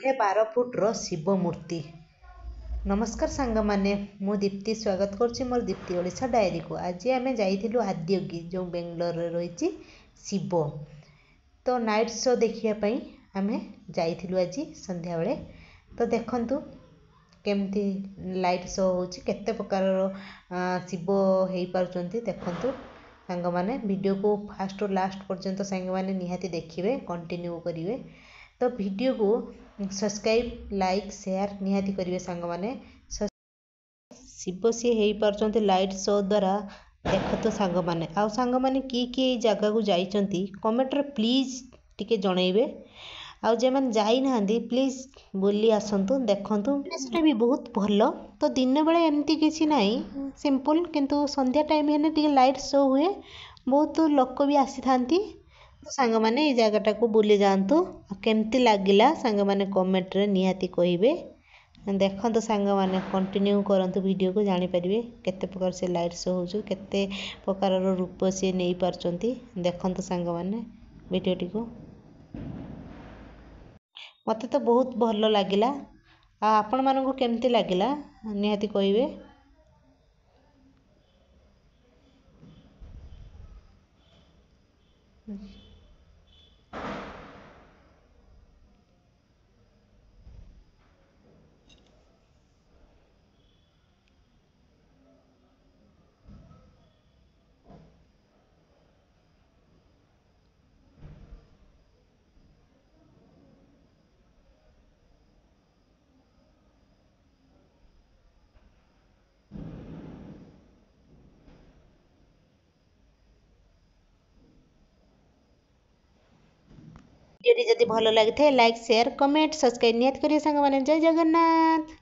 112 ଫୁଟର ଶିବ ମୂର୍ତ୍ତି। ନମସ୍କାର ସାଙ୍ଗମାନେ, ମୁଁ ଦୀପ୍ତି ସ୍ୱାଗତ କରୁଛି ମୋର ଦୀପ୍ତି ଓଡ଼ିଶା ଡାଏରୀକୁ। ଆଜି ଆମେ ଯାଇଥିଲୁ ଆଦିୟୋଗୀ, ଯେଉଁ ବେଙ୍ଗଲୋରରେ ରହିଛି ଶିବ, ତ ନାଇଟ୍ ଶୋ ଦେଖିବା ପାଇଁ ଆମେ ଯାଇଥିଲୁ ଆଜି ସନ୍ଧ୍ୟାବେଳେ। ତ ଦେଖନ୍ତୁ କେମିତି ଲାଇଟ୍ ଶୋ ହେଉଛି, କେତେ ପ୍ରକାରର ଶିବ ହେଇପାରୁଛନ୍ତି। ଦେଖନ୍ତୁ ସାଙ୍ଗମାନେ, ଭିଡ଼ିଓକୁ ଫାଷ୍ଟରୁ ଲାଷ୍ଟ ପର୍ଯ୍ୟନ୍ତ ସାଙ୍ଗମାନେ ନିହାତି ଦେଖିବେ, କଣ୍ଟିନ୍ୟୁ କରିବେ। ତ ଭିଡ଼ିଓକୁ ସବସ୍କ୍ରାଇବ୍, ଲାଇକ୍, ସେୟାର ନିହାତି କରିବେ ସାଙ୍ଗମାନେ। ଶିବ ସିଏ ହେଇପାରୁଛନ୍ତି ଲାଇଟ୍ ଶୋ ଦ୍ୱାରା, ଦେଖନ୍ତୁ ସାଙ୍ଗମାନେ। ଆଉ ସାଙ୍ଗମାନେ, କିଏ କିଏ ଏଇ ଜାଗାକୁ ଯାଇଛନ୍ତି କମେଣ୍ଟରେ ପ୍ଲିଜ୍ ଟିକେ ଜଣେଇବେ। ଆଉ ଯେଉଁମାନେ ଯାଇନାହାନ୍ତି, ପ୍ଲିଜ୍ ବୁଲି ଆସନ୍ତୁ, ଦେଖନ୍ତୁ। ସେଟା ବି ବହୁତ ଭଲ। ତ ଦିନବେଳେ ଏମିତି କିଛି ନାହିଁ, ସିମ୍ପଲ୍, କିନ୍ତୁ ସନ୍ଧ୍ୟା ଟାଇମ୍ ହେଲେ ଟିକେ ଲାଇଟ୍ ଶୋ ହୁଏ, ବହୁତ ଲୋକ ବି ଆସିଥାନ୍ତି। ସାଙ୍ଗମାନେ, ଏଇ ଜାଗାଟାକୁ ବୁଲି ଯାଆନ୍ତୁ। ଆଉ କେମିତି ଲାଗିଲା ସାଙ୍ଗମାନେ କମେଣ୍ଟରେ ନିହାତି କହିବେ। ଦେଖନ୍ତୁ ସାଙ୍ଗମାନେ, କଣ୍ଟିନ୍ୟୁ କରନ୍ତୁ ଭିଡ଼ିଓକୁ, ଜାଣିପାରିବେ କେତେ ପ୍ରକାର ସେ ଲାଇଟ୍ ଶୋ ହେଉଛି, କେତେ ପ୍ରକାରର ରୂପ ସିଏ ନେଇପାରୁଛନ୍ତି। ଦେଖନ୍ତୁ ସାଙ୍ଗମାନେ ଭିଡ଼ିଓଟିକୁ, ମୋତେ ତ ବହୁତ ଭଲ ଲାଗିଲା, ଆଉ ଆପଣମାନଙ୍କୁ କେମିତି ଲାଗିଲା ନିହାତି କହିବେ। ଭିଡ଼ିଓଟି ଯଦି ଭଲ ଲାଗିଥାଏ, ଲାଇକ୍, ସେୟାର, କମେଣ୍ଟ, ସବସ୍କ୍ରାଇବ୍ ନିହାତି କରିବେ ସାଙ୍ଗମାନେ। ଜୟ ଜଗନ୍ନାଥ।